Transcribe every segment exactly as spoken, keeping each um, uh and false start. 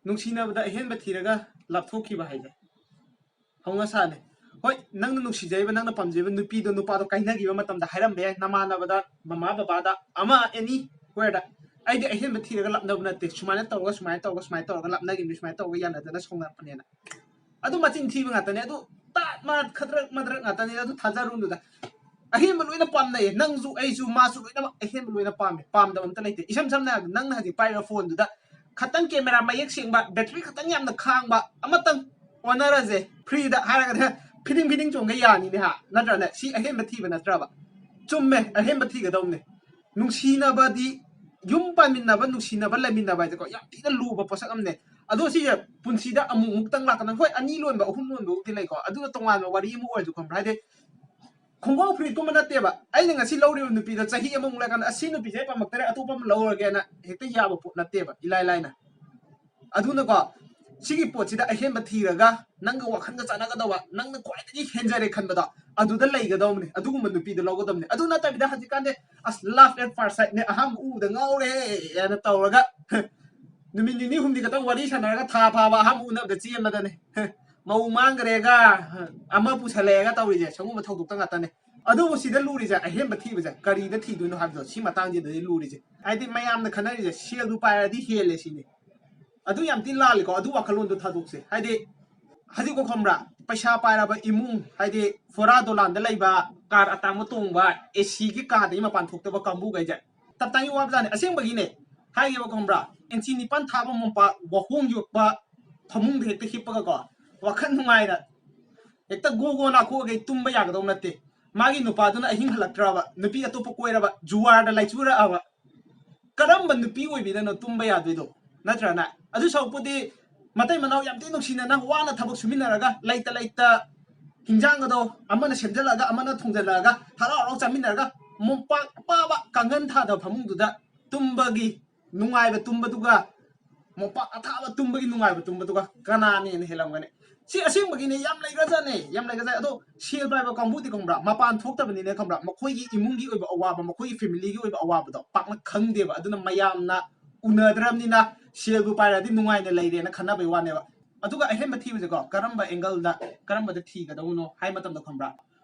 ꯅꯨꯡꯁꯤꯅꯕꯗ ꯑꯍꯦꯟꯕ ꯊꯤꯔꯒ ꯂꯥꯞꯊꯣꯛꯈꯤꯕ ꯍꯥꯏꯁꯦ ꯍꯧꯅ ꯁꯥꯅꯤ꯫ ꯍꯣꯏ, ꯅꯪꯅ ꯅꯨꯡꯁꯤꯖꯩꯕ, ꯅꯪꯅ ꯄꯥꯝꯖꯩꯕ ꯅꯨꯄꯤꯗꯣ, ꯅꯨꯄꯥꯗꯣ ꯀꯥꯏꯅꯈꯤꯕ ꯃꯇꯝꯗ ꯍꯥꯏꯔꯝꯕ ꯌꯥꯏ, ꯅꯃꯥꯟꯅꯕꯗ, ꯃꯃꯥ ꯕꯕꯥꯗ, ꯑꯃ ꯑꯦꯅꯤ ꯋꯦꯔꯗ, ꯑꯩꯗꯤ ꯑꯍꯦꯟꯕ ꯊꯤꯔꯒ ꯂꯥꯞꯅꯕ ꯅꯠꯇꯦ, ꯁꯨꯃꯥꯏꯅ ꯇꯧꯔꯒ ꯁꯨꯃꯥꯏꯅ ꯇꯧꯔꯒ ꯁꯨꯃꯥꯏꯅ ꯇꯧꯔꯒ ꯂꯥꯞꯅꯈꯤꯕꯅꯤ, ꯁꯨꯃꯥꯏꯅ ꯇꯧꯔꯒ ꯌꯥꯅꯗꯅ ꯁꯥꯎꯅꯔꯛꯄꯅꯦꯅ꯫ ꯑꯗꯨ ꯃꯆꯤꯟ ꯊꯤꯕ ꯉꯥꯛꯇꯅꯦ꯫ ꯑꯗꯨ ꯇꯥꯠ ꯃꯥ ꯈꯗ꯭ꯔꯛ ꯃꯗ꯭ꯔꯛ ꯉꯥꯛꯇꯅꯦ꯫ ꯑꯗꯨ ꯊꯥꯖꯔꯨꯅꯨꯗ꯫ ꯑꯍꯦꯟꯕ ꯂꯣꯏꯅ ꯄꯥꯝꯅꯩꯌꯦ꯫ ꯅꯪꯁꯨ ꯑꯩꯁꯨ ꯃꯥꯁꯨ ꯂꯣꯏꯅꯃꯛ ꯑꯍꯦꯟꯕ ꯂꯣꯏꯅ ꯄꯥꯝꯃꯦ꯫ ꯄꯥꯝꯗꯕ ꯑꯝꯇ ꯂꯩꯇꯦ꯫ ꯏꯁꯝ ꯁꯝꯅ ꯍꯥꯏꯔꯕꯗ ꯅꯪꯅ ꯍꯧꯖꯤꯛ ꯄꯥꯏꯔꯤꯕ ꯐꯣꯟꯗꯨꯗ ꯈꯇꯪ ꯀꯦꯃꯦꯔꯥ ꯃꯌꯦꯛ ꯁꯦꯡꯕ, ꯕꯦꯇ꯭ꯔꯤ ꯈꯇꯪ ꯌꯥꯝꯅ ꯈꯥꯡꯕ ꯑꯃꯇꯪ ꯑꯣꯟꯅꯔꯁꯦ꯫ ꯐ꯭ꯔꯤꯗ ꯍꯥꯏꯔꯒꯅ ꯐꯤꯗꯤꯡ ꯐꯤꯗꯤꯡ ꯆꯣꯡꯒꯩ ꯌꯥꯅꯤꯅꯦ ꯍꯥ? ꯅꯠꯇ꯭ꯔꯅꯦ? ꯁꯤ ꯑꯍꯦꯟꯕ ꯊꯤꯕ ꯅꯠꯇ꯭ꯔꯕ? ꯆꯨꯝꯃꯦ, ꯑꯍꯦꯟꯕ ꯊꯤꯒꯗꯧꯅꯦ꯫ ꯅꯨꯡꯁꯤꯅꯕꯗꯤ, ꯌꯨꯝ ꯄꯥꯟꯃꯤꯟꯅꯕ, ꯅꯨꯡꯁꯤꯅꯕ, ꯂꯩꯃꯤꯟꯅꯕ ꯍꯥꯏꯁꯦꯀꯣ, ꯌꯥꯝ ꯊꯤꯅ ꯂꯨꯕ ꯄꯣꯠꯁꯛ ꯑꯃꯅꯦ꯫ ꯑꯗꯣ ꯁꯤꯁꯦ ꯄꯨꯟꯁꯤꯗ ꯑꯃꯨꯛ ꯑꯃꯨꯛꯇꯪ ꯂꯥꯛꯀꯗꯕ꯫ ꯍꯣꯏ, ꯑꯅꯤ ꯂꯣꯟꯕ, ꯑꯍꯨꯝ ꯂꯣꯟꯕꯕꯨꯗꯤ ꯂꯩꯀꯣ, ꯑꯗꯨꯅ ꯇꯣꯉꯥꯟꯕ ꯋꯥꯔꯤ ꯑꯃ ꯑꯣꯏꯔꯁꯨ, ꯈꯪꯕ꯭ꯔꯥ? ꯍꯥꯏꯗꯤ ꯈꯣꯡꯒ꯭ꯔꯥꯎ ꯐꯨꯔꯤꯠꯀꯨꯝꯕ ꯅꯠꯇꯦꯕ꯫ ꯑꯩꯅ ꯉꯁꯤ ꯂꯧꯔꯤꯕ ꯅꯨꯄꯤꯗꯣ ꯆꯍꯤ ꯑꯃꯃꯨꯛ ꯂꯩꯔꯀꯥꯟꯗ, "ꯑꯁꯤ ꯅꯨꯄꯤꯁꯦ ꯑꯩ ꯄꯥꯝꯃꯛꯇꯔꯦ, ꯑꯇꯣꯞꯄ ꯑꯃ ꯂꯧꯔꯒꯦꯅ" ꯍꯦꯛꯇ ꯌꯥꯕ ꯄꯣꯠ ꯅꯠꯇꯦꯕ, ꯏꯂꯥꯏ ꯂꯥꯏꯅ꯫ ꯑꯗꯨꯅꯀꯣ, ꯁꯤꯒꯤ ꯄꯣꯠꯁꯤꯗ ꯑꯍꯦꯟꯕ ꯊꯤꯔꯒ, ꯅꯪꯒ ꯋꯥꯈꯜꯒ ꯆꯥꯟꯅꯒꯗꯧꯕ, ꯅꯪꯅ ꯈ꯭ꯋꯥꯏꯗꯒꯤ ꯍꯦꯟꯖꯔꯦ ꯈꯟꯕꯗꯣ, ꯑꯗꯨꯗ ꯂꯩꯒꯗꯧꯕꯅꯦ, ꯑꯗꯨꯒꯨꯝꯕ ꯅꯨꯄꯤꯗꯣ ꯂꯧꯒꯗꯧꯕꯅꯦ꯫ ꯑꯗꯨ ꯅꯠꯇꯕꯤꯗ ꯍꯧꯖꯤꯛꯀꯥꯟꯗꯤ, ꯑꯁ, love at first sight ꯅꯦ, ꯑꯍꯥꯟꯕ ꯎꯕꯗ ꯉꯥꯎꯔꯦ ꯍꯥꯏꯅ ꯇꯧꯔꯒ, ꯅꯨꯃꯤꯠ ꯅꯤꯅꯤ ꯍꯨꯝꯅꯤ ꯈꯛꯇꯪ ꯋꯥꯔꯤ ꯁꯥꯟꯅꯔꯒ, ꯊꯥ ꯐꯥꯕ ꯑꯍꯥꯟꯕ ꯎꯅꯕꯗ ꯆꯦꯟꯕꯗꯅꯦ꯫ ꯃꯧ ꯃꯥꯡꯈ꯭ꯔꯦꯒ, ꯑꯃ ꯄꯨꯁꯜꯂꯛꯑꯦꯒ ꯇꯧꯔꯤꯁꯦ, ꯁꯒꯨꯝꯕ ꯊꯧꯗꯣꯛꯇ ꯉꯥꯛꯇꯅꯦ꯫ ꯑꯗꯨꯕꯨ ꯁꯤꯗ ꯂꯨꯔꯤꯁꯦ, ꯑꯍꯦꯟꯕ ꯊꯤꯕꯁꯦ ꯀꯔꯤꯗ ꯊꯤꯗꯣꯏꯅꯣ ꯍꯥꯏꯕꯗꯣ, ꯁꯤ ꯃꯇꯥꯡꯁꯤꯗꯗꯤ ꯂꯨꯔꯤꯁꯦ꯫ ꯍꯥꯏꯗꯤ ꯃꯌꯥꯝꯅ ꯈꯟꯅꯔꯤꯁꯦ, ꯁꯦꯜꯗꯨ ꯄꯥꯏꯔꯗꯤ ꯍꯦꯜꯂꯦ ꯁꯤꯅꯤ꯫ ꯑꯗꯨ ꯌꯥꯝ ꯊꯤ ꯂꯥꯜꯂꯤꯀꯣ꯫ ꯑꯗꯨ ꯋꯥꯈꯜꯂꯣꯟꯗꯣ ꯊꯥꯗꯣꯛꯁꯦ꯫ ꯍꯥꯏꯗꯤ ꯍꯧꯖꯤꯛꯀꯣ, ꯈꯪꯕ꯭ꯔꯥ, ꯄꯩꯁꯥ ꯄꯥꯏꯔꯕ ꯏꯃꯨꯡ, ꯍꯥꯏꯗꯤ ꯐꯣꯔꯥ ꯗꯣꯂꯥꯟꯗ ꯂꯩꯕ, ꯀꯥꯔ ꯑꯇꯥꯡꯕ ꯇꯣꯡꯕ, ꯑꯦ ꯁꯤꯒꯤ ꯀꯥꯗꯒꯤ ꯃꯄꯥꯟ ꯊꯣꯛꯇꯕ ꯀꯥꯡꯕꯨꯈꯩꯁꯦ, ꯇꯞ ꯇꯥꯏꯒꯤ ꯋꯥꯕꯖꯥꯠꯅꯤ꯫ ꯑꯁꯦꯡꯕꯒꯤꯅꯦ꯫ ꯍꯥꯏꯒꯦꯕ, ꯈꯪꯕ꯭ꯔꯥ, ꯏꯟꯆꯤ ꯅꯤꯄꯥꯟ ꯊꯥꯕ ꯃꯣꯝꯄꯥꯛ, ꯋꯥꯍꯣꯡ ꯌꯣꯛꯄ ꯐꯃꯨꯡꯗ ꯍꯦꯛꯇ ꯍꯤꯞꯄꯒꯀꯣ, ꯋꯥꯈꯜ ꯅꯨꯡꯉꯥꯏꯅ ꯍꯦꯛꯇ ꯒꯣ ꯒꯣ ꯅꯥꯈꯣꯛꯑꯒ ꯇꯨꯝꯕ ꯌꯥꯒꯗꯧ ꯅꯠꯇꯦ꯫ ꯃꯥꯒꯤ ꯅꯨꯄꯥꯗꯨꯅ ꯑꯍꯤꯡ ꯍꯜꯂꯛꯇ꯭ꯔꯕ, ꯅꯨꯄꯤ ꯑꯇꯣꯞꯄ ꯀꯣꯏꯔꯕ, ꯖꯨꯋꯥꯔꯗ ꯂꯥꯏꯆꯨꯔꯛꯑꯕ, ꯀꯔꯝꯕ ꯅꯨꯄꯤ ꯑꯣꯏꯕꯤꯗꯅꯣ ꯇꯨꯝꯕ ꯌꯥꯗꯣꯏꯗꯣ? ꯅꯠꯇ꯭ꯔꯅ? ꯑꯗꯨ ꯁꯔꯨꯛꯄꯨꯗꯤ ꯃꯇꯩ ꯃꯅꯥꯎ ꯌꯥꯝ ꯊꯤ ꯅꯨꯡꯁꯤꯅꯅ ꯋꯥꯅ ꯊꯕꯛ ꯁꯨꯃꯤꯟꯅꯔꯒ, ꯂꯩꯇ ꯂꯩꯇ ꯍꯤꯟꯖꯥꯡꯒꯗꯣ ꯑꯃꯅ ꯁꯦꯝꯖꯤꯜꯂꯛꯑꯒ, ꯑꯃꯅ ꯊꯣꯡꯖꯤꯜꯂꯛꯑꯒ, ꯍꯔꯥꯎ ꯍꯔꯥꯎ ꯆꯥꯃꯤꯟꯅꯔꯒ, ꯃꯣꯝꯄꯥꯛ ꯑꯄꯥꯕ ꯀꯥꯡꯒꯟ ꯊꯥꯗꯕ ꯐꯃꯨꯡꯗꯨꯗ ꯇꯨꯝꯕꯒꯤ ꯅꯨꯡꯉꯥꯏꯕ ꯇꯨꯝꯕꯗꯨꯒ, ꯃꯣꯝꯄꯥꯛ ꯑꯊꯥꯕ ꯇꯨꯝꯕꯒꯤ ꯅꯨꯡꯉꯥꯏꯕ ꯇꯨꯝꯕꯗꯨꯒ ꯀꯅꯥꯅ ꯍꯦꯟꯅ ꯍꯦꯜꯂꯝꯒꯅꯤ? ꯁꯤ ꯑꯁꯦꯡꯕꯒꯤꯅꯦ, ꯌꯥꯝ ꯂꯩꯈ꯭ꯔꯖꯥꯠꯅꯦ, ꯌꯥꯝ ꯂꯩꯈ꯭ꯔꯖꯥꯠꯅꯦ꯫ ꯑꯗꯣ ꯁꯦꯜ ꯄꯥꯏꯕ ꯀꯥꯡꯕꯨꯗꯤ, ꯈꯪꯕ꯭ꯔꯥ, ꯃꯄꯥꯟ ꯊꯣꯛꯇꯕꯅꯤꯅ, ꯈꯪꯕ꯭ꯔꯥ, ꯃꯈꯣꯏꯒꯤ ꯏꯃꯨꯡꯒꯤ ꯑꯣꯏꯕ ꯑꯋꯥꯕ, ꯃꯈꯣꯏꯒꯤ ꯐꯦꯃꯤꯂꯤꯒꯤ ꯑꯣꯏꯕ ꯑꯋꯥꯕꯗꯣ ꯄꯥꯛꯅ ꯈꯪꯗꯦꯕ꯫ ꯑꯗꯨꯅ ꯃꯌꯥꯝꯅ ꯎꯅꯗ꯭ꯔꯕꯅꯤꯅ ꯁꯦꯜꯕꯨ ꯄꯥꯏꯔꯗꯤ ꯅꯨꯡꯉꯥꯏꯅ ꯂꯩꯔꯦꯅ ꯈꯟꯅꯕꯩ ꯋꯥꯅꯦꯕ꯫ ꯑꯗꯨꯒ ꯑꯍꯦꯟꯕ ꯊꯤꯕꯁꯦꯀꯣ, ꯀꯔꯝꯕ angle ꯗ, ꯀꯔꯝꯕꯗ ꯊꯤꯒꯗꯧꯅꯣ ꯍꯥꯏ ꯃꯇꯝꯗ, ꯈꯪꯕ꯭ꯔꯥ?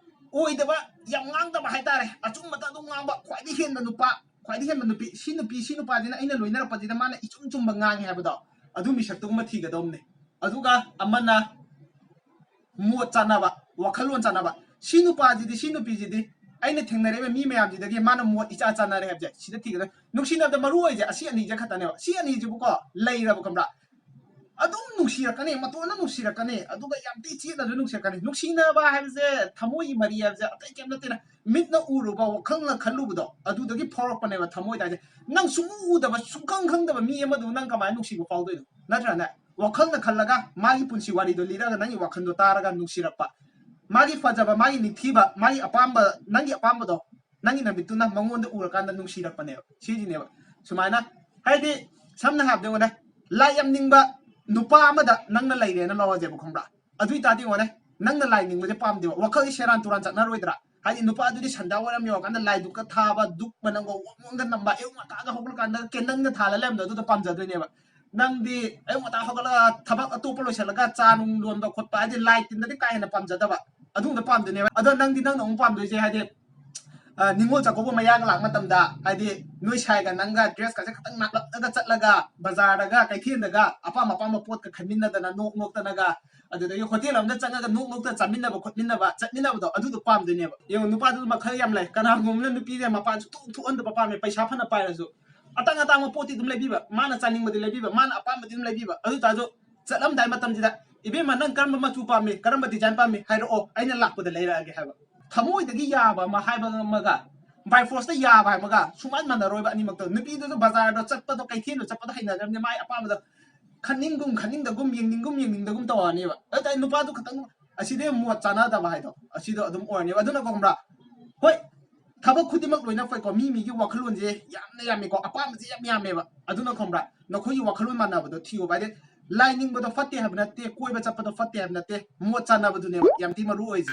ꯑꯣꯏꯗꯕ, ꯌꯥꯝ ꯉꯥꯡꯗꯕ ꯍꯥꯏꯇꯥꯔꯦ, ꯑꯆꯨꯝꯕꯇ ꯑꯗꯨꯝ ꯉꯥꯡꯕ, ꯈ꯭ꯋꯥꯏꯗꯒꯤ ꯍꯦꯟꯕ ꯅꯨꯄꯥ, ꯈ꯭ꯋꯥꯏꯗꯒꯤ ꯍꯦꯟꯕ ꯅꯨꯄꯤ, ꯁꯤ ꯅꯨꯄꯤ, ꯁꯤ ꯅꯨꯄꯥꯁꯤꯅ ꯑꯩꯅ ꯂꯣꯏꯅꯔꯛꯄꯁꯤꯗ ꯃꯥꯅ ꯏꯆꯨꯝ ꯆꯨꯝꯕ ꯉꯥꯡꯉꯦ ꯍꯥꯏꯕꯗꯣ, ꯑꯗꯨ ꯃꯤꯁꯛꯇꯨꯒꯨꯝꯕ ꯊꯤꯒꯗꯧꯕꯅꯦ꯫ ꯑꯗꯨꯒ ꯑꯃꯅ ꯃꯣꯠ ꯆꯥꯟꯅꯕ, ꯋꯥꯈꯜꯂꯣꯟ ꯆꯥꯟꯅꯕ꯫ ꯁꯤ ꯅꯨꯄꯥꯁꯤꯗꯤ, ꯁꯤ ꯅꯨꯄꯤꯁꯤꯗꯤ ꯑꯩꯅ ꯊꯦꯡꯅꯔꯤꯕ ꯃꯤ ꯃꯌꯥꯝꯁꯤꯗꯒꯤ ꯃꯥꯅ ꯃꯣꯠ ꯏꯆꯥ ꯆꯥꯟꯅꯔꯦ ꯍꯥꯏꯕꯁꯦ ꯁꯤꯗ ꯊꯤꯒꯗꯕ꯫ ꯅꯨꯡꯁꯤꯅꯕꯗ ꯃꯔꯨ ꯑꯣꯏꯁꯦ ꯑꯁꯤ ꯑꯅꯤꯁꯦ ꯈꯛꯇꯅꯦꯕ꯫ ꯁꯤ ꯑꯅꯤꯁꯤꯕꯨꯀꯣ ꯂꯩꯔꯕ, ꯈꯪꯕ꯭ꯔꯥ? ꯑꯗꯨꯝ ꯅꯨꯡꯁꯤꯔꯛꯀꯅꯤ, ꯃꯇꯣꯟꯅ ꯅꯨꯡꯁꯤꯔꯛꯀꯅꯤ, ꯑꯗꯨꯒ ꯌꯥꯝ ꯊꯤ ꯆꯦꯠꯅꯁꯨ ꯅꯨꯡꯁꯤꯔꯛꯀꯅꯤ꯫ ꯅꯨꯡꯁꯤꯅꯕ ꯍꯥꯏꯕꯁꯦ, ꯊꯃꯣꯏꯒꯤ ꯃꯔꯤ ꯍꯥꯏꯕꯁꯦ ꯑꯇꯩ ꯀꯩꯝ ꯅꯠꯇꯦꯅ, ꯃꯤꯠꯅ ꯎꯔꯨꯕ, ꯋꯥꯈꯜꯅ ꯈꯜꯂꯨꯕꯗꯣ, ꯑꯗꯨꯗꯒꯤ ꯐꯥꯎꯔꯛꯄꯅꯦꯕ ꯊꯃꯣꯏꯗ ꯍꯥꯏꯁꯦ꯫ ꯅꯪ ꯁꯨꯡꯎ ꯎꯗꯕ, ꯁꯨꯡꯈꯪ ꯈꯪꯗꯕ ꯃꯤ ꯑꯃꯗꯨ ꯅꯪ ꯀꯃꯥꯏꯅ ꯅꯨꯡꯁꯤꯕ ꯐꯥꯎꯗꯣꯏꯅꯣ? ꯅꯠꯇ꯭ꯔꯅꯦ? ꯋꯥꯈꯜꯅ ꯈꯜꯂꯒ, ꯃꯥꯒꯤ ꯄꯨꯟꯁꯤ ꯋꯥꯔꯤꯗꯣ ꯂꯤꯔꯒ, ꯅꯪꯒꯤ ꯋꯥꯈꯜꯗꯣ ꯇꯥꯔꯒ ꯅꯨꯡꯁꯤꯔꯛꯄ, ꯃꯥꯒꯤ ꯐꯖꯕ, ꯃꯥꯒꯤ ꯅꯤꯡꯊꯤꯕ, ꯃꯥꯒꯤ ꯑꯄꯥꯝꯕ, ꯅꯪꯒꯤ ꯑꯄꯥꯝꯕꯗꯣ ꯅꯪꯒꯤ ꯅꯃꯤꯠꯇꯨꯅ ꯃꯉꯣꯟꯗ ꯎꯔꯀꯥꯟꯗ ꯅꯨꯡꯁꯤꯔꯛꯄꯅꯦꯕ꯫ ꯁꯤꯁꯤꯅꯦꯕ꯫ ꯁꯨꯃꯥꯏꯅ, ꯍꯥꯏꯗꯤ, ꯁꯝꯅ ꯍꯥꯏꯔꯕꯗ ꯌꯦꯡꯉꯣꯅꯦ, ꯂꯥꯏ ꯌꯥꯝ ꯅꯤꯡꯕ ꯅꯨꯄꯥ ꯑꯃꯗ ꯅꯪꯅ ꯂꯩꯔꯦꯅ ꯂꯧꯔꯁꯦꯕ, ꯈꯪꯕ꯭ꯔꯥ? ꯑꯗꯨ ꯑꯣꯏꯇꯥꯔꯗꯤ ꯌꯦꯡꯉꯣꯅꯦ, ꯅꯪꯅ ꯂꯥꯏ ꯅꯤꯡꯕꯁꯦ ꯄꯥꯝꯗꯦꯕ, ꯋꯥꯈꯜꯒꯤ ꯁꯦꯔꯥꯟ ꯇꯨꯔꯥꯟ ꯆꯠꯅꯔꯣꯏꯗ꯭ꯔꯥ? ꯍꯥꯏꯗꯤ, ꯅꯨꯄꯥꯗꯨꯗꯤ ꯁꯟꯗꯥ ꯋꯥꯏꯔꯝ ꯌꯧꯔꯀꯥꯟꯗ ꯂꯥꯏ ꯙꯨꯛꯀ ꯊꯥꯕ, ꯙꯨꯛ ꯃꯅꯝꯒ ꯋꯪ ꯋꯪꯒ ꯅꯝꯕ, ꯑꯌꯨꯛ ꯉꯟꯇꯥꯒ ꯍꯧꯒꯠꯂꯀꯥꯟꯗ ꯀꯦꯟꯗꯜꯒ ꯊꯥꯜꯂ ꯂꯩꯔꯝꯕꯗꯣ ꯑꯗꯨꯗ ꯄꯥꯝꯖꯗꯣꯏꯅꯦꯕ꯫ ꯅꯪꯗꯤ ꯑꯌꯨꯛ ꯉꯟꯇꯥ ꯍꯧꯒꯠꯂꯒ ꯊꯕꯛ ꯑꯇꯣꯞꯄ ꯂꯣꯏꯁꯤꯜꯂꯒ ꯆꯥ ꯅꯨꯡ ꯂꯣꯟꯕ ꯈꯣꯠꯄ, ꯍꯥꯏꯗꯤ, ꯂꯥꯏ ꯇꯤꯟꯗꯗꯤ ꯀꯥ ꯍꯦꯟꯅ ꯄꯥꯝꯖꯗꯕ, ꯑꯗꯨꯒꯨꯝꯕ ꯄꯥꯝꯗꯣꯏꯅꯦꯕ꯫ ꯑꯗꯣ ꯅꯪꯗꯤ, ꯅꯪꯅ ꯑꯃꯨꯛ ꯄꯥꯝꯗꯣꯏꯁꯦ, ꯍꯥꯏꯗꯤ, ꯑ, ꯅꯤꯉꯣꯜ ꯆꯥꯛꯀꯧꯕ ꯃꯌꯥꯒ ꯂꯥꯛꯄ ꯃꯇꯝꯗ, ꯍꯥꯏꯗꯤ, ꯅꯣꯏ ꯁꯥꯏꯒ ꯅꯪꯒ dress ꯀꯁꯦ ꯈꯤꯇꯪ ꯅꯥꯞꯂꯞꯅꯒ ꯆꯠꯂꯒ, ꯕꯖꯥꯔꯗꯒ, ꯀꯩꯊꯦꯜꯗꯒ ꯑꯄꯥꯝ ꯑꯄꯥꯝꯕ ꯄꯣꯠꯀ ꯈꯟꯃꯤꯟꯅꯗꯅ, ꯅꯣꯛ ꯅꯣꯛꯇꯅꯒ, ꯑꯗꯨꯗꯒꯤ hotel ꯑꯃꯗ ꯆꯪꯉꯒ ꯅꯣꯛ ꯅꯣꯛꯇ ꯆꯥꯃꯤꯟꯅꯕ ꯈꯣꯠꯃꯤꯟꯅꯕ, ꯆꯠꯃꯤꯟꯅꯕꯗꯣ, ꯑꯗꯨꯗꯣ ꯄꯥꯝꯗꯣꯏꯅꯦꯕ꯫ ꯌꯦꯡꯉꯣ, ꯅꯨꯄꯥꯗꯨ ꯃꯈꯜ ꯌꯥꯝ ꯂꯩ꯫ ꯀꯅꯥꯒꯨꯝꯕꯅ ꯅꯨꯄꯤꯁꯦ ꯃꯄꯥꯟ ꯁꯨꯛꯊꯣꯛ ꯊꯣꯛꯍꯟꯗꯕ ꯄꯥꯝꯃꯦ, ꯄꯩꯁꯥ ꯐꯅ ꯄꯥꯏꯔꯁꯨ꯫ ꯑꯇꯥꯡ ꯑꯇꯥꯡꯕ ꯄꯣꯠꯇꯤ ꯑꯗꯨꯝ ꯂꯩꯕꯤꯕ, ꯃꯥꯅ ꯆꯥꯅꯤꯡꯕꯗꯤ ꯂꯩꯕꯤꯕ, ꯃꯥꯅ ꯑꯄꯥꯝꯕꯗꯤ ꯑꯗꯨꯝ ꯂꯩꯕꯤꯕ꯫ ꯑꯗꯨ ꯇꯥꯔꯁꯨ ꯆꯠꯂꯝꯗꯥꯏ ꯃꯇꯝꯁꯤꯗ, "ꯏꯕꯦꯝꯃ, ꯅꯪ ꯀꯔꯝꯕ ꯃꯆꯨ ꯄꯥꯝꯃꯤ? ꯀꯔꯝꯕ design ꯄꯥꯝꯃꯤ? ꯍꯥꯏꯔꯛꯑꯣ, ꯑꯩꯅ ꯂꯥꯛꯄꯗ ꯂꯩꯔꯛꯑꯒꯦ" ꯍꯥꯏꯕ꯫ ꯊꯃꯣꯏꯗꯒꯤ ꯌꯥꯕ ꯑꯃ ꯍꯥꯏꯕ ꯑꯃꯒ, by force ꯇ ꯌꯥꯕ ꯍꯥꯏꯕꯒ ꯁꯨꯃꯥꯏꯅ ꯃꯥꯟꯅꯔꯣꯏꯕ ꯑꯅꯤꯃꯛꯇꯣ꯫ ꯅꯨꯄꯤꯗꯨꯁꯨ ꯕꯖꯥꯔꯗꯣ ꯆꯠꯄꯗꯣ, ꯀꯩꯊꯦꯜꯗꯣ ꯆꯠꯄꯗꯣ ꯍꯩꯅꯗ꯭ꯔꯕꯅꯤꯅ, ꯃꯥꯏ ꯑꯄꯥꯝꯕꯗ ꯈꯟꯅꯤꯡꯒꯨꯝ ꯈꯟꯅꯤꯡꯗꯒꯨꯝ, ꯌꯦꯡꯅꯤꯡꯒꯨꯝ ꯌꯦꯡꯅꯤꯡꯗꯒꯨꯝ ꯇꯧꯔꯅꯦꯕ꯫ ꯑꯗꯨ ꯇꯥꯔꯗꯤ ꯅꯨꯄꯥꯗꯨ ꯈꯇꯪ, ꯑꯁꯤꯗꯤ ꯃꯣꯠ ꯆꯥꯟꯅꯗꯕ ꯍꯥꯏꯗꯣ, ꯑꯁꯤꯗꯣ ꯑꯗꯨꯝ ꯑꯣꯏꯔꯅꯦꯕ꯫ ꯑꯗꯨꯅ, ꯈꯪꯕ꯭ꯔꯥ? ꯍꯣꯏ, ꯊꯕꯛ ꯈꯨꯗꯤꯡꯃꯛ ꯂꯣꯏꯅ ꯐꯩꯀꯣ, ꯃꯤ ꯃꯤꯒꯤ ꯋꯥꯈꯜꯂꯣꯟꯁꯦ ꯌꯥꯝꯅ ꯌꯥꯝꯃꯤꯀꯣ, ꯑꯄꯥꯝꯕꯁꯦ ꯌꯥꯝ ꯌꯥꯝꯃꯦꯕ꯫ ꯑꯗꯨꯅ, ꯈꯪꯕ꯭ꯔꯥ, ꯅꯈꯣꯏꯒꯤ ꯋꯥꯈꯜꯂꯣꯟ ꯃꯥꯟꯅꯕꯗꯣ ꯊꯤꯌꯣꯕ꯫ ꯍꯥꯏꯗꯤ, ꯂꯥꯏ ꯅꯤꯡꯕꯗꯣ ꯐꯠꯇꯦ ꯍꯥꯏꯕ ꯅꯠꯇꯦ, ꯀꯣꯏꯕ ꯆꯠꯄꯗꯣ ꯐꯠꯇꯦ ꯍꯥꯏꯕ ꯅꯠꯇꯦ, ꯃꯣꯠ ꯆꯥꯟꯅꯕꯗꯨꯅꯦꯕ ꯌꯥꯝ ꯊꯤ ꯃꯔꯨ ꯑꯣꯏꯁꯦ꯫